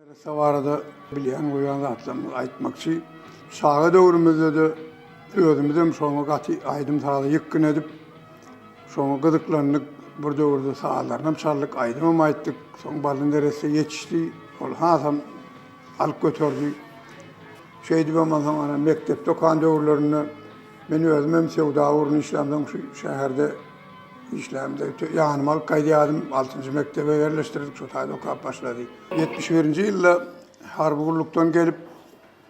Neresse barada bilýän goýan zatlarymyzy aýtmakçy. Çaga döwrümizde-de özümizem şoňa gaty aýdym-saza ýykgyn edip, şoňa gyzyklandyk. Bir döwürde sazlarynam çaldyk, aýdymam aýtdyk. Soň Bally neresse ýetişdi, ol hasam alyp göterdi. Şeýdibem onsoň ana mekdepde okan döwürlerinde men özümem söwda ugrunda işlämsoň şu şäherde işlämde ýanyma alyp gaýdýardym. Altynjy mekdebe ýerleşdirdik, şo taýda okap başlady. 71-nji ýylda harby gullukdan gelip,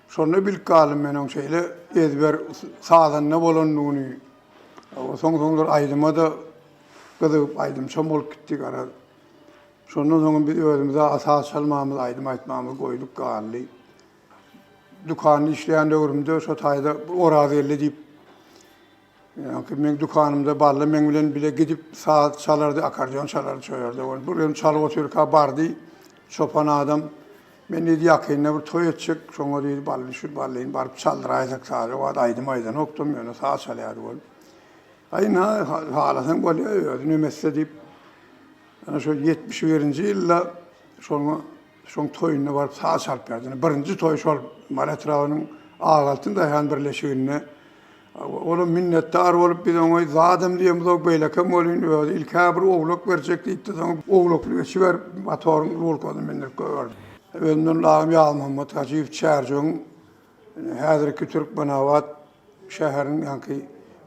şonda bilip galdym men oň şeýle ezber sazanda bolandygyny. Soň-soňlar aýdyma-da gyzygyp aýdymçam bolup gitdi garaz. Şondan soňam biz özümize saz çalmamyz, aýdym aýtmamyzy goýduk galdy. Dükanda işleýän döwrümde şo taýda Orazgeldi diýip, ýaňky meň dükanymda Bally meň bilen bile gidip saz çalardy, akkordeon çalardy şo ýerde. Ol bir gün çalyp otyrka bardy, çopan adam. Men diýdi, ýakynda bir toý etjek, şoňa diýdi, Bally şu Ballyny baryp çaldyraýsak sazy. O wagt aýdym aýdanokdym, ýöne saz çalýardy ol. Aý, ynha, halasaň bolýar, özi neme etse diýip, ana şo 71-nji ýylda şoňa Şoň toýunda baryp saz çalyp berdi. Ine, birinji toý şol Mary etrabynyň Ak altyn daýhan birleşiginde. Olam minnetdar bolup biz oňa zadam diýemzok, beýlekem welin özi ilk-ä bir owlak berjek diýipdi, soň owlakly geçi berip, motoryň rulkasyny mindirip goýberdi. Özümden lagym Ýazmuhammet Hajyýew Çärjewiň häzirki Türkmenabat şäheriniň ýaňky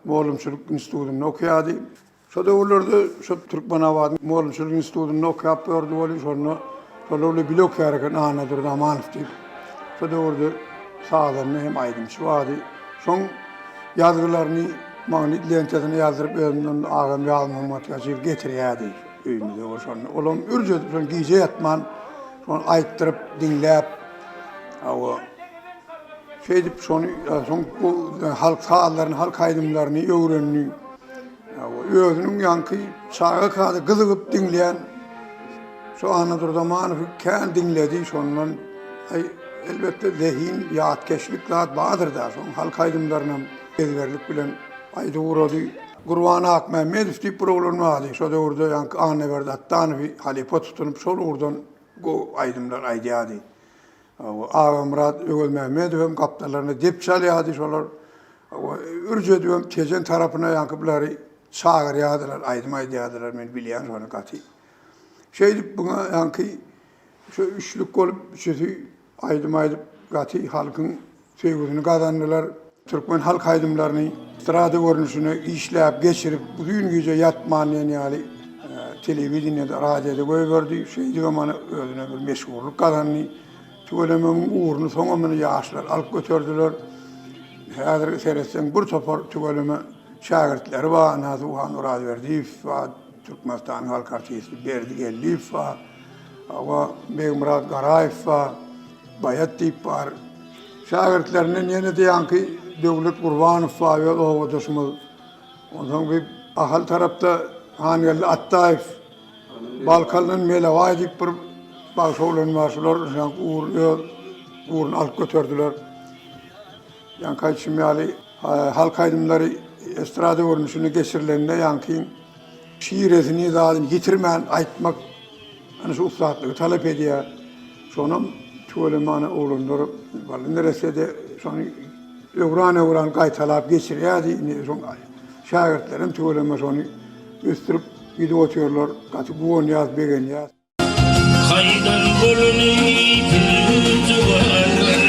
mugallymçylyk institutynda okaýardy. Şo döwürlerde şo Türkmenabadyň mugallymçylyk institutynda okap ýördi welin, şonda şolar bilen bile okýar eken Annadurdy Amanow diýip. Şo döwürde sazanda hem aýdymçy bardy. Şoň ýazgylaryny magnit lentasyna ýazdyryp özümden agam Ýazmuhammet Hajyýew getirýärdi öýümize we şonda olam ürç edip şony gije ýatman şony aýtdyryp diňläp hawa şeýdip şony soň bu halk sazlaryny halk aýdymlaryny öwrendi. Özüniň ýaňky çagaka-da gyzygyp diňleýän şu Annadurdy Amanowy kän diňledi, şondan aý, elbetde zehin, ýatkeşlik zat bardyr-da, şoň halk aýdymlarynam ezberlik bilen aýdyp ugrady. Gurban Akmämmedow diýip bir oglan bardy, şo döwürde ýaňky Annaberdi Atdanowy halypa tutunyp, şol ugurdan gowy aýdymlar aýdýardy. Agamyrat Öwezmämmedow hem gapdallarynda dep çalýardy, şolar ürç edibem Tejen tarapyna ýaňky bulary çagyrýardylar, aýdym aýdýardylar, men bilýän şony gaty. Şeýdip buňa ýaňky şu üçlük bolup üçüsi aýdym aýdyp gaty halkyň söýgüsini gazandylar. Türkmen halk aýdymlaryny estrada görnüşine işläp, geçirip, uzyn gije ýatman diýen ýaly telewideniýede, radioda goýberdi. Şeýdibem ana özüne bir meşhurlyk gazandy. Tüwelemegiň ugruny soňam ine ýaşlar alyp göterdiler. Häzir seretseň bir topar tüweleme şägirtleri bar. Ynha Suhan Orazberdiýew bar, Türkmenistanyň halk artisti Berdi Geldiýew bar, hawa Begmyrat Garaýew bar, Baýat diýip bar. Şägirtlerinden ýene-de ýaňky Döwlet Gurbanow bar, öz obadaşymyz. Onsoň bir Ahal tarapda Hangeldi Atdaýew, Balkandan Melebaý diýip bir bagşy oglan bar. Şular ýaňky ugur öz ugruny alyp göterdiler. Ýaňky aýdyşym ýaly, halk aýdymlary estrada görnüşinde geçirilende ýaňky şiresini, zadyny ýitirmän aýtmak Ana şu ussatlygy talap edýär. Şonam tüweleme ana oglanlar Bally neresse-de şony öwran-öwran gaýtalap geçirýärdi. Indi şoň şägirtlerem tüweleme şony ösdürip gidip otyrlar. Gaty guwanýas, begenýäs. Haýdan bolany bir juwanlar,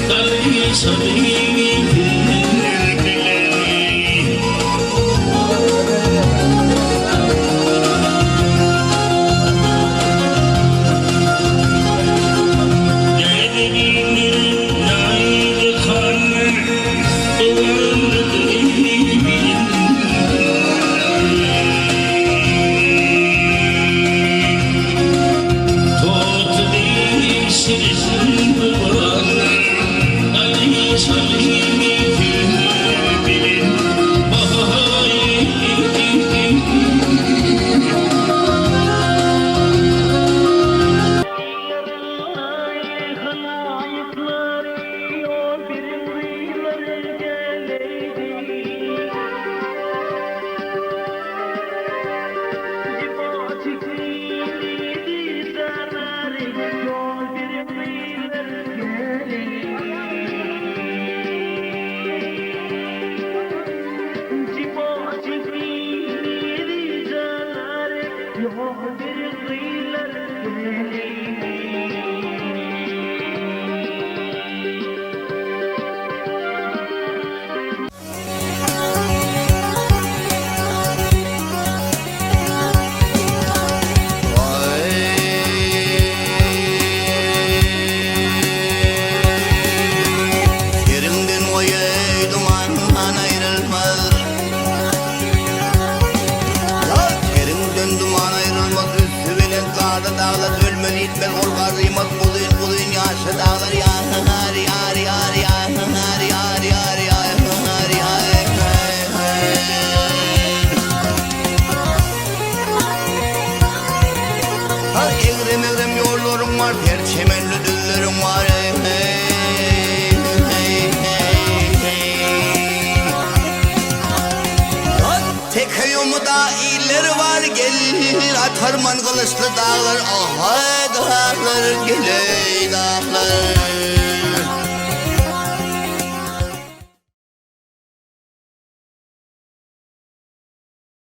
Galyşaly bir bileli. Ýok bir gyýlar gelini. Ýeriňden goýaý duman aýrylmaz. Ýeriňden duman aýrylmaz Üsti belent garly daglar Ölmez ýitmez ol garrymaz Uzyn uzyn ýaşly daglar Ýar ýar ýar ýar ýar ýar ýar ýar ýar Egrem-egrem ýollaryň bar, Ter çemenli düzleriň bar, eý, eý, eý, eý. Teke ýomuda iller bar, Gel, atarman gylyçly daglar, Ahaý, daglar, geleý, daglar.